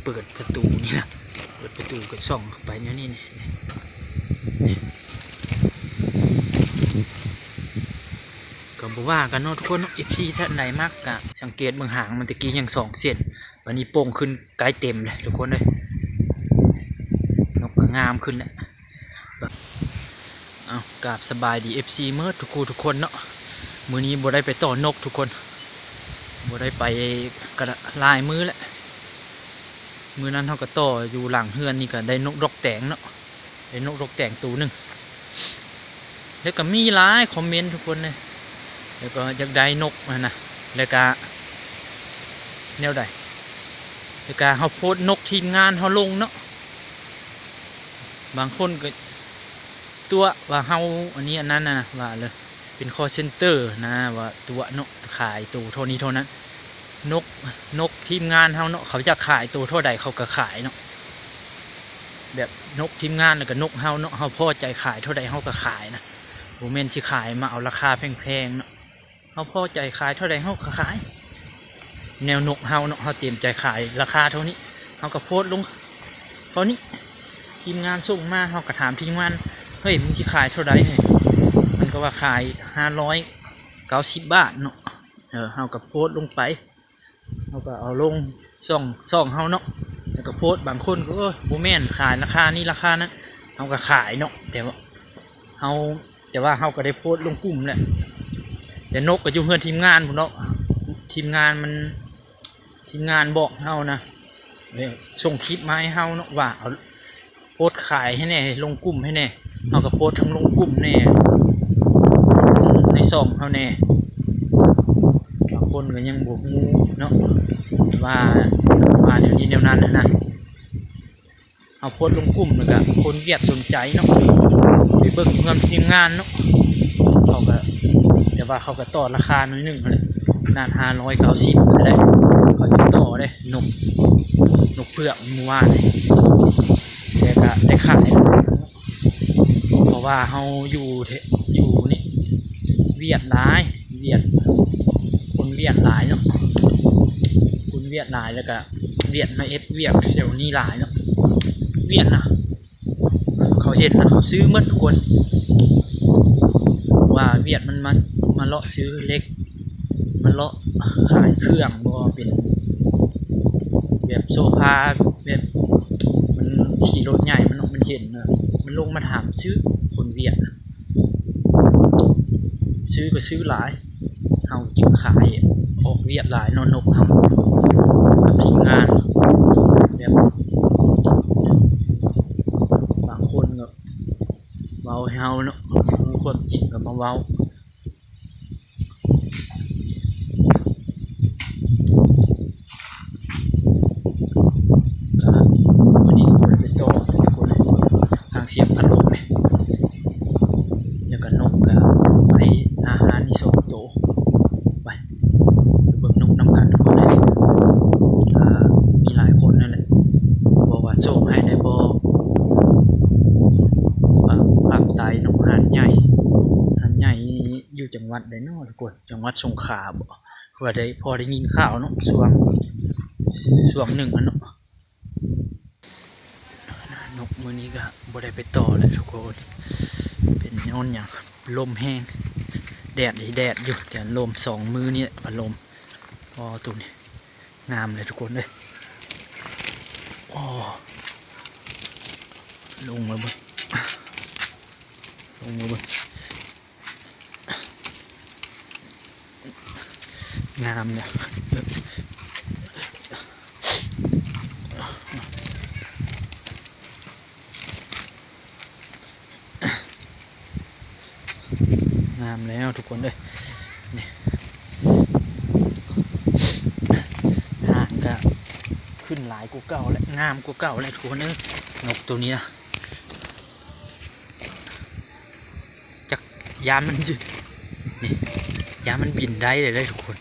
ເປີດປະຕູນີ້ນະ ເປີດປະຕູກໍສ່ອງເຂົ້າໄປແນວນີ້ນີ້ ກໍບໍ່ວ່າກັນເນາະທຸກຄົນເນາະ ເອັຟຊີ ທ່ານໃດມັກກະສັງເກດເບິ່ງຫາງມັນ ແຕ່ກີ້ຍັງສອງເສັ້ນ ບັດນີ້ໂປ່ງຂຶ້ນໃກ້ເຕັມເລີຍທຸກຄົນເອີຍ ນົກກໍງາມຂຶ້ນແລ້ວ. ເອົາ ກາບສະບາຍດີ ເອັຟຊີ ເໝິດທຸກຄູ່ທຸກຄົນເນາະ ມື້ນີ້ບໍ່ໄດ້ໄປຕໍ່ນົກທຸກຄົນ ບໍ່ໄດ້ໄປກະຫຼາຍມື້ແລ້ວ ມື້ນັ້ນເຮົາກໍຕໍ່ຢູ່ຫຼັງເຮືອນນີ້ ກໍໄດ້ນົກດອກແຕງເນາະ ໄດ້ນົກດອກແຕງໂຕໜຶ່ງ ແລ້ວກໍມີຫຼາຍຄອມເມັນທຸກຄົນເອີຍ ແລ້ວກໍຢາກໄດ້ນົກຫັ້ນນະ ແລ້ວກະແນວໃດ ແລ້ວກະເຮົາໂພສນົກທີມງານເຮົາລົງເນາະ ບາງຄົນກໍຕົວະວ່າເຮົາອັນນີ້ອັນນັ້ນນະ ວ່າເລີຍເປັນຄໍເຊັນເຕີນະ ວ່າຕົວະເນາະ ຂາຍໂຕເທົ່ານີ້ເທົ່ານັ້ນ ນົກ ນົກທີມງານເຮົາເນາະ ເຂົາຢາກຂາຍໂຕເທົ່າໃດເຂົາກໍຂາຍເນາະ ແບບນົກທີມງານ ແລ້ວກໍນົກເຮົາເນາະ ເຮົາພໍໃຈຂາຍເທົ່າໃດເຮົາກໍຂາຍນະ ບໍ່ແມ່ນຊິຂາຍມາເອົາລາຄາແພງໆເນາະ ເຮົາພໍໃຈຂາຍເທົ່າໃດເຮົາກໍຂາຍ ແນວນົກເຮົາເນາະ ເຮົາເຕັມໃຈຂາຍລາຄາເທົ່ານີ້ ເຮົາກໍໂພສລົງເທົ່ານີ້ ທີມງານສົ່ງມາ ເຮົາກໍຖາມທີມງານ ເຮີ້ຍ ມຶງຊິຂາຍເທົ່າໃດເຮີ້ຍ ມັນກໍວ່າຂາຍຫ້າຮ້ອຍເກົ້າສິບບາດເນາະ ເອີ ເຮົາກໍໂພສລົງໄປ ເຮົາກໍເອົາລົງຊ່ອງ ຊ່ອງເຮົາເນາະ ແລ້ວກໍໂພສ ບາງຄົນກໍ ເອີ ບໍ່ແມ່ນ ຂາຍລາຄານີ້ລາຄານັ້ນ ເຮົາກໍຂາຍເນາະ ແຕ່ວ່າເຮົາ ແຕ່ວ່າເຮົາກໍໄດ້ໂພສລົງກຸ່ມແຫຼະ ແຕ່ນົກກໍຢູ່ເຮືອນທີມງານພຸ້ນເນາະ ທີມງານມັນ ທີມງານບອກເຮົານະ ເອີ ສົ່ງຄລິບມາໃຫ້ເຮົາເນາະ ວ່າເອົາ ໂພສຂາຍໃຫ້ແດ່ ລົງກຸ່ມໃຫ້ແດ່ ເຮົາກໍໂພສທັງລົງກຸ່ມແດ່ ໃນຊ່ອງເຮົາແດ່ ບາງຄົນກໍຍັງບໍ່ຮູ້ເນາະ ວ່າ ວ່າແນວນີ້ແນວນັ້ນຫັ້ນນະ ເຮົາໂພສລົງກຸ່ມ ແລ້ວກໍຄົນຫວຽດສົນໃຈເນາະ ໄປເບິ່ງເຮືອນທີມງານເນາະ ເຂົາກໍ ແຕ່ວ່າເຂົາກໍຕໍ່ລາຄາໜ້ອຍໜຶ່ງຫັ້ນແຫຼະ ຂະໜາດຫ້າຮ້ອຍເກົ້າສິບຫັ້ນແຫຼະ ເຂົາຍັງຕໍ່ເດ້ ນົກ ນົກເຜືອກມື້ວານນີ້ ແຕ່ກໍໄດ້ຂາຍ ເພາະວ່າເຮົາຢູ່ແຖວ ຢູ່ນີ້ ຫວຽດຫຼາຍ ຫວຽດ ຄົນຫວຽດຫຼາຍເນາະ ຄົນຫວຽດຫຼາຍ ແລ້ວກະຫວຽດມາເຮັດວຽກແຖວນີ້ຫຼາຍເນາະ ຫວຽດນະ ເຂົາເຫັນນະ ເຂົາຊື້ໝົດທຸກຄົນ ວ່າຫວຽດມັນມາ ມາເລາະຊື້ເຫຼັກ ມາເລາະຂາຍເຄື່ອງ ບໍ່ເປັນແບບໂຊພາ ແບບມັນຂີ່ລົດໃຫຍ່ມາເນາະ ມັນເຫັນນະ ມັນລົງມາຖາມຊື້ ຄົນຫວຽດນະ ຊື້ກໍຊື້ຫຼາຍ ເຮົາຈຶ່ງຂາຍອອກຫວຽດຫຼາຍເນາະ ນົກເຮົາກັບທີມງານ ແບບບາງຄົນກໍເວົ້າໃຫ້ເຮົາເນາະ ຮູ້ຄວາມຈິງກໍມາເວົ້າ ກະມື້ນີ້ບໍ່ໄດ້ໄປຕໍ່ທຸກຄົນ ທາງສຽງພັດລົມນີ້ ແລ້ວກະນົກກະໄປໜ້າຮ້ານນີ້ສອງໂຕ ໄປ ໄປເບິ່ງນົກນຳກັນທຸກຄົນເອີຍ ກະມີຫຼາຍຄົນນັ້ນແຫຼະ ບອກວ່າໂຊກໃຫ້ໄດ້ບໍ່ ປາກ ປາກໃຕ້ເນາະ ຫາດໃຫຍ່ ຫາດໃຫຍ່ນີ້ຢູ່ຈັງຫວັດໃດເນາະທຸກຄົນ ຈັງຫວັດສົງຂາບໍ ຄືວ່າໄດ້ ພໍໄດ້ຍິນຂ່າວເນາະ ຊ່ວງ ຊ່ວງໜຶ່ງຫັ້ນເນາະ. ນົກມື້ນີ້ກໍບໍ່ໄດ້ໄປຕໍ່ແຫຼະທຸກຄົນ ເປັນຍ້ອນຫຍັງ ລົມແຮງ ແດດນີ້ແດດຢູ່ ແຕ່ລົມສອງມື້ນີ້ແຫຼະ ພັດລົມ ອໍ ໂຕນີ້ງາມເລີຍທຸກຄົນເອີຍ ອໍ ລົງມາເບິ່ງ ລົງມາເບິ່ງ ງາມເນາະ ງາມແລ້ວທຸກຄົນເອີຍ ນີ້ ຫາງກະຂຶ້ນຫຼາຍກວ່າເກົ່າແລ້ວ ງາມກວ່າເກົ່າແລ້ວທຸກຄົນເອີຍ ນົກໂຕນີ້ນະ. ຈັກ ຢ້ານມັນ ນີ້ ຢ້ານມັນບິນໄດ້ເລີຍເດ້ທຸກຄົນ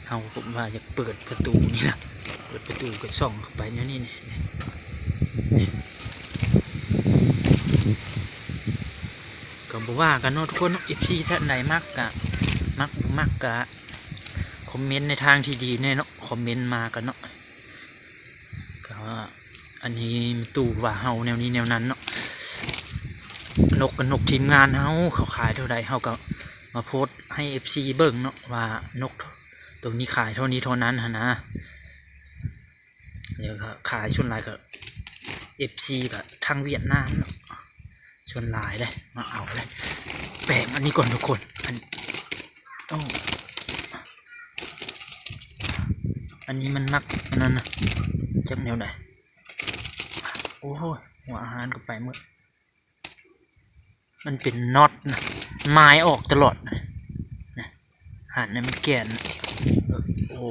ເຮົາກໍວ່າຢາກເປີດປະຕູນີ້ນະ ເປີດປະຕູກໍສ່ອງເຂົ້າໄປແນວນີ້ນີ້ ນີ້ ກໍບໍ່ວ່າກັນເນາະທຸກຄົນເນາະ ເອັຟຊີ ທ່ານໃດມັກກະມັກ ບໍ່ມັກກະຄອມເມັນໃນທາງທີ່ດີແດ່ເນາະ ຄອມເມັນມາກັນເນາະ. ກ ອ່າ ອັນນີ້ແມ່ຕູ້ວ່າເຮົາແນວນີ້ແນວນັ້ນເນາະ. ນົກກັບນົກທີມງານເຮົາ ເຂົາຂາຍເທົ່າໃດ ເຮົາກໍມາໂພສໃຫ້ເອັຟຊີເບິ່ງເນາະ ວ່ານົກໂຕນີ້ຂາຍເທົ່ານີ້ເທົ່ານັ້ນຫັ້ນນະ. ແລ້ວກໍຂາຍ ສ່ວນຫຼາຍກໍເອັຟຊີ ກໍທາງຫວຽດນາມເນາະ ສ່ວນຫຼາຍເດ້ ມາເອົາເລີຍ. ແປງອັນນີ້ກ່ອນທຸກຄົນ ອັນ ໂອ້ ອັນນີ້ມັນມັກອັນນັ້ນນະ ຈັກແນວໃດ. ໂອ້ຍ ຫົວອາຫານກໍໄປໝົດ. ມັນເປັນນັອດນະ ມັນໝາຍອອກຕະຫຼອດນະ ນະ ຫັ້ນນະ ມັນແກ່ນນະ. ໂອ້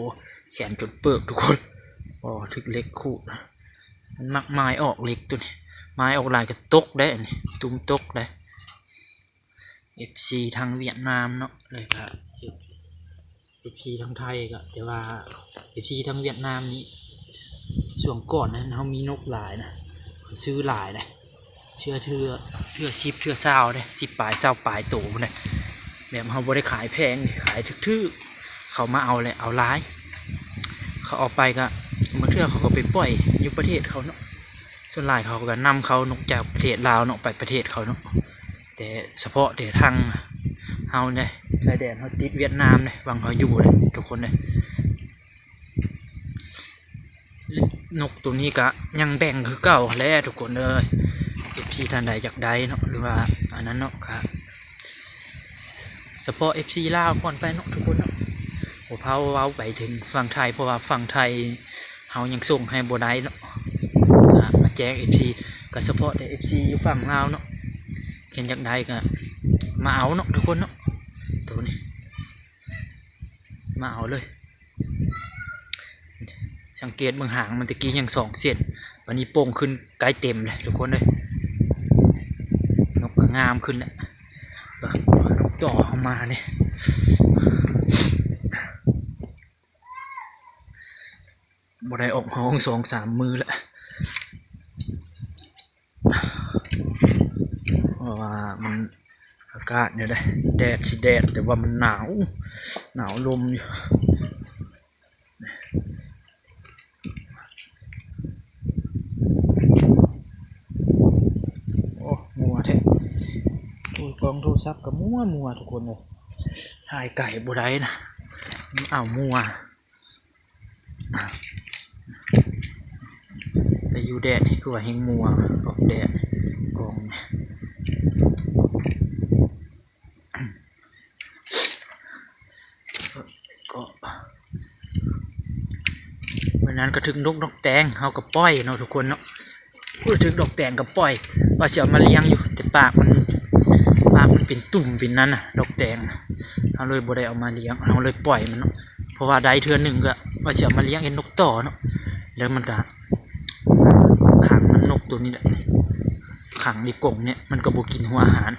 ແຂນຈົນເປີກທຸກຄົນ. ໂອ້ ຖືກເຫຼັກຂູດ. ມັນມັກໝາຍອອກເຫຼັກໂຕນີ້ ໝາຍອອກຫຼາຍກໍຕົກໄດ໋ ອັນນີ້ ຕຸ່ມຕົກໄດ໋. ເອັຟຊີທາງຫວຽດນາມເນາະ ແລ້ວກໍເອັຟຊີທາງໄທກໍ ແຕ່ວ່າເອັຟຊີທາງຫວຽດນາມນີ້ ຊ່ວງກ່ອນນັ້ນເຮົາມີນົກຫຼາຍນະ ເຂົາຊື້ຫຼາຍເດ້ ເທື່ອ ເທື່ອ ເທື່ອສິບ ເທື່ອຊາວເດ້ ສິບປາຍ ຊາວປາຍໂຕພຸ້ນເດ້. ແບບເຮົາບໍ່ໄດ້ຂາຍແພງ ຂາຍຖືກໆ ເຂົາມາເອົາແຫຼະ ເອົາຫຼາຍ ເຂົາເອົາໄປກໍ ບາງເທື່ອເຂົາກໍໄປປ່ອຍຢູ່ປະເທດເຂົາເນາະ. ສ່ວນຫຼາຍເຂົາກໍນຳເຂົ້ານົກຈາກປະເທດລາວເນາະ ໄປປະເທດເຂົາເນາະ ແຕ່ສະເພາະແຕ່ທາງເຮົາເດ້ ຊາຍແດນເຮົາຕິດຫວຽດນາມເດ້ ຫວ່າງເຮົາຢູ່ເດ້ທຸກຄົນເດ້. ນົກໂຕນີ້ກະຍັງແບ່ງຄືເກົ່າຫັ້ນແຫຼະທຸກຄົນເອີຍ. ເອັຟຊີທ່ານໃດຢາກໄດ້ເນາະ ຫຼືວ່າອັນນັ້ນເນາະ ກະສະເພາະເອັຟຊີລາວກ່ອນໄປເນາະທຸກຄົນເນາະ. ບໍ່ພາເວົ້າໄປເຖິງຝັ່ງໄທ ເພາະວ່າຝັ່ງໄທເຮົາຍັງສົ່ງໃຫ້ບໍ່ໄດ້ເນາະ ກະມາແຈ້ງເອັຟຊີ ກະສະເພາະແຕ່ເອັຟຊີຢູ່ຝັ່ງລາວເນາະ. ຄັນຢາກໄດ້ກະມາເອົາເນາະທຸກຄົນເນາະ ໂຕນີ້ ມາເອົາເລີຍ. ສັງເກດເບິ່ງຫາງມັນ ແຕ່ກີ້ຍັງສອງເສັ້ນ ບາດນີ້ໂປ່ງຂຶ້ນໃກ້ເຕັມເລີຍທຸກຄົນເອີຍ. ນົກກໍງາມຂຶ້ນແລ້ວ. ບາດນົກຕໍ່ເຮົາມານີ້ ບໍ່ໄດ້ອອກຫ້ອງສອງສາມມື້ແລ້ວ ເພາະວ່າມັນ ອາກາດແນວໃດ ແດດຊິແດດ ແຕ່ວ່າມັນໜາວ ໜາວລົມຢູ່. ໂອ້ ມົວແທ້ ໂອ້ຍ ກ້ອງໂທລະສັບກໍມົວໆ ທຸກຄົນເອີຍ ຖ່າຍໄກບໍ່ໄດ້ນະ ມັນເອົາມົວ. ໄປຢູ່ແດດນີ້ຄືວ່າແຮງມົວ ອອກແດດ ກ້ອງ ກໍ ມື້ນັ້ນກໍຖືກນົກ ນົກແຕງ ເຮົາກໍປ່ອຍເນາະທຸກຄົນເນາະ. ໂອ້ຍ ຖືກນົກແຕງກໍປ່ອຍ ວ່າຊິເອົາມາລ້ຽງຢູ່ ແຕ່ປາກມັນ ປາກມັນເປັນຕຸ່ມເປັນນັ້ນນະ ນົກແຕງ ເຮົາເລີຍບໍ່ໄດ້ເອົາມາລ້ຽງ ເຮົາເລີຍປ່ອຍມັນເນາະ. ເພາະວ່າໄດ້ເທື່ອໜຶ່ງກໍວ່າຊິເອົາມາລ້ຽງເຮັດນົກຕໍ່ເນາະ ແລ້ວມັນກໍຂັງ ມັນນົກໂຕນີ້ແຫຼະ ຂັງຢູ່ກົງນີ້ ມັນກໍບໍ່ກິນຫົວອາຫານ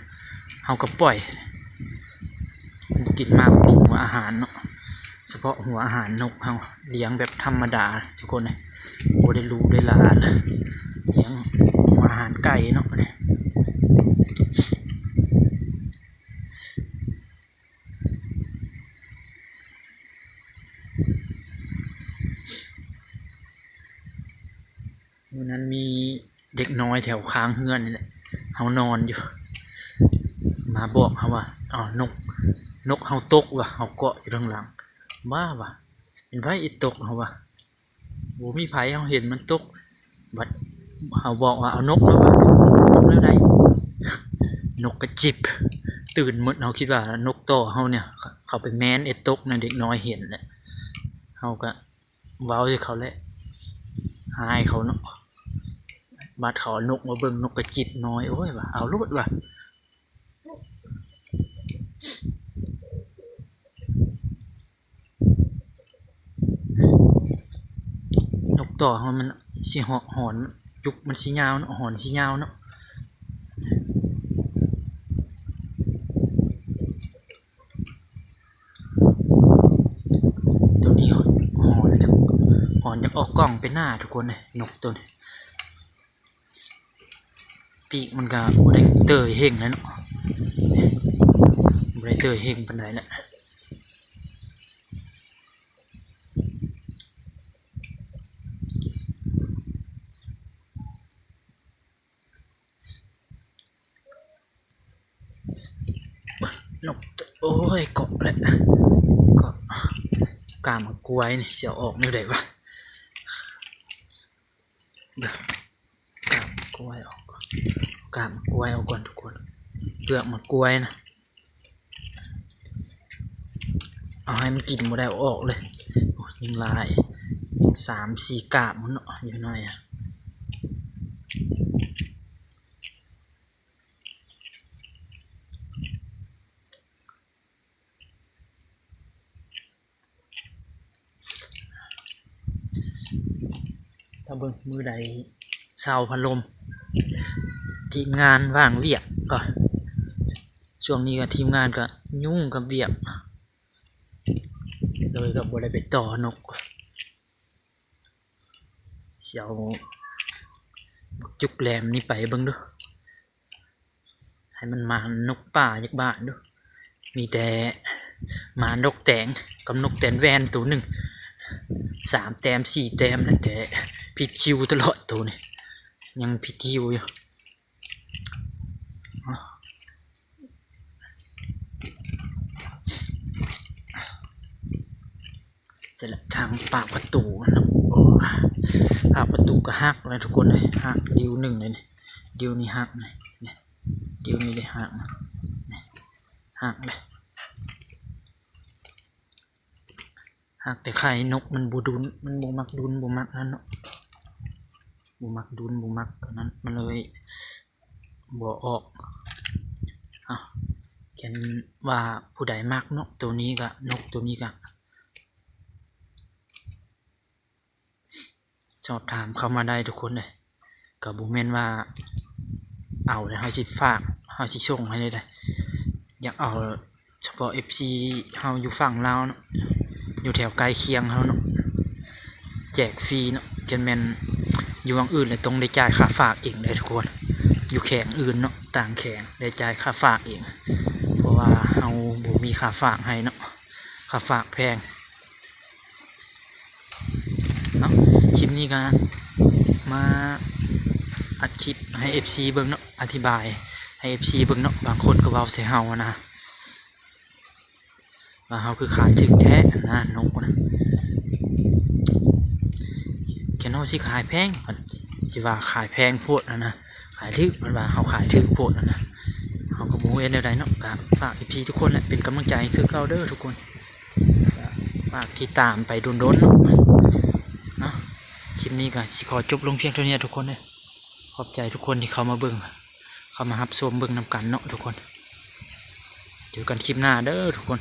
ເຮົາກໍປ່ອຍ ບໍ່ກິນໝາກ ບໍ່ກິນຫົວອາຫານເນາະ. ສະເພາະຫົວອາຫານນົກເຮົາລ້ຽງແບບທຳມະດາທຸກຄົນເອີຍ ບໍ່ໄດ້ຫຼູໄດ້ຫຼານ ລ້ຽງຫົວອາຫານໄກ່ເນາະ. ມື້ນັ້ນມີເດັກນ້ອຍແຖວຂ້າງເຮືອນນີ້ແຫຼະ ເຮົານອນຢູ່ ມາບອກເຮົາວ່າ ເອົາ ນົກ ນົກເຮົາຕົກວ່າ ເຮົາເກາະຢູ່ທາງຫຼັງ ບ້າວ່າ ເປັນໃຜເຮັດຕົກ ເຮົາວ່າ ບໍ່ມີໃຜ ເຮົາເຫັນມັນຕົກ ບັດເຮົາບອກວ່າ ເອົານົກມາ ວ່າ ຕົກແນວໃດ ນົກກະຈິບ ຕື່ນໝົດ ເຮົາຄິດວ່ານົກຕໍ່ເຮົານີ້ ເຂົາໄປແມ່ນເຮັດຕົກນະ ເດັກນ້ອຍເຫັນແຫຼະ ເຮົາກະ ເວົ້າໃສ່ເຂົາແຫຼະ ອາຍເຂົາເນາະ. ບາດເຂົາເອົານົກມາເບິ່ງ ນົກກະຈິບນ້ອຍ ໂອ້ຍວ່າ ເອົາໂລດວ່າ ນົກຕໍ່ເຮົາມັນຊິເຫາະ ຫອນ ຈຸກມັນຊິຍາວເນາະ ຫອນຊິຍາວເນາະ. ໂຕນີ້ຫອນ ຫອນຈາກ ຫອນຈາກອອກກ້ອງໄປໜ້າທຸກຄົນເອີຍ ນົກໂຕນີ້ ປີກມັນກະບໍ່ໄດ້ເຕີຍເຮັງແລ້ວເນາະ ບໍ່ໄດ້ເຕີຍເຮັງປານໃດແລ້ວ. ນົກ ໂອ້ຍ ເກາະແຫຼະ ເກາະ ກ້າໝາກກ້ວຍນີ້ ຊິເອົາອອກແນວໃດວະ? ກ້າໝາກກ້ວຍອອກກ່ອນ ກ້າໝາກກ້ວຍອອກກ່ອນທຸກຄົນ ເປືອກໝາກກ້ວຍນະ ເອົາໃຫ້ມັນກິນບໍ່ໄດ້ ເອົາອອກເລີຍ. ໂອ້ ຍັງຫຼາຍ ຍັງສາມສີ່ກ້າມພຸ້ນເນາະ ຢູ່ໜ້ອຍອະ. ຖ້າເບິ່ງມື້ໃດເຊົາພັດລົມ ທີມງານວ່າງວຽກກໍ ຊ່ວງນີ້ກໍທີມງານກໍຫຍຸ້ງກັບວຽກ ເລີຍກໍບໍ່ໄດ້ໄປຕໍ່ນົກ. ຊິເອົາບັກຈຸກແຫຼມນີ້ໄປເບິ່ງດູ ໃຫ້ມັນມານົກປ່າຈັກບາດດູ ມີແຕ່ມານົກແຕງກັບນົກແຕນແວ່ນໂຕໜຶ່ງ ສາມແຕ້ມສີ່ແຕ້ມ ແຕ່ຜິດຄິວຕະຫຼອດໂຕນີ້ ຍັງຜິດຄິວຢູ່. ເສັດແລ້ວ ທາງປາກປະຕູມັນເນາະ ໂອ້ ປາກປະຕູກໍຫັກແລ້ວທຸກຄົນເອີຍ ຫັກດິ້ວໜຶ່ງເລີຍນີ້ ດິ້ວນີ້ຫັກນີ້ ນີ້ ດິ້ວນີ້ໄດ້ຫັກ ນີ້ ຫັກເລີຍ. ຫາກແຕ່ໄຂ່ນົກມັນບໍ່ດຸນ ມັນບໍ່ມັກດຸນ ບໍ່ມັກນັ້ນເນາະ ບໍ່ມັກດຸນ ບໍ່ມັກອັນນັ້ນ ມັນເລີຍບໍ່ອອກ. ເອົ້າ ຄັນວ່າຜູ້ໃດມັກເນາະ ໂຕນີ້ກະ ນົກໂຕນີ້ກະ ສອບຖາມເຂົ້າມາໄດ້ທຸກຄົນເອີຍ ກໍບໍ່ແມ່ນວ່າເອົາແລ້ວເຮົາຊິຝາກ ເຮົາຊິສົ່ງໃຫ້ເລີຍເດ້ ຢາກເອົາສະເພາະເອັຟຊີເຮົາຢູ່ຝັ່ງລາວເນາະ ຢູ່ແຖວໃກ້ຄຽງເຮົາເນາະ ແຈກຟຣີເນາະ. ຄັນແມ່ນຢູ່ຫວ່າງອື່ນແລ້ວຕ້ອງໄດ້ຈ່າຍຄ່າຝາກເອງເດ້ທຸກຄົນ ຢູ່ແຂວງອື່ນເນາະ ຕ່າງແຂວງໄດ້ຈ່າຍຄ່າຝາກເອງ ເພາະວ່າເຮົາບໍ່ມີຄ່າຝາກໃຫ້ເນາະ ຄ່າຝາກແພງ. ເນາະ ຄລິບນີ້ກະມາອັດຄລິບໃຫ້ເອັຟຊີເບິ່ງເນາະ ອະທິບາຍໃຫ້ເອັຟຊີເບິ່ງເນາະ ບາງຄົນກໍເວົ້າໃສ່ເຮົານະ ວ່າເຮົາຄືຂາຍຖືກແທ້ນະ ນົກນະ ແຕ່ເຮົາຊິຂາຍແພງ ຊິວ່າຂາຍແພງໂພດຫັ້ນນະ ຂາຍຖືກ ເພິ່ນວ່າເຮົາຂາຍຖືກໂພດຫັ້ນນະ ເຮົາກໍບໍ່ຮູ້ເຮັດແນວໃດເນາະ ກະຝາກເອັຟຊີທຸກຄົນແຫຼະ ເປັນກຳລັງໃຈຄືເກົ່າເດີທຸກຄົນ ກະຝາກຕິດຕາມໄປດົນໆເນາະ ເນາະ. ຄລິບນີ້ກະຊິຂໍຈົບລົງພຽງເທົ່ານີ້ທຸກຄົນເດີ ຂອບໃຈທຸກຄົນທີ່ເຂົ້າມາເບິ່ງ ເຂົ້າມາຮັບຊົມເບິ່ງນຳກັນເນາະທຸກຄົນ ເຈີກັນຄລິບໜ້າເດີທຸກຄົນ.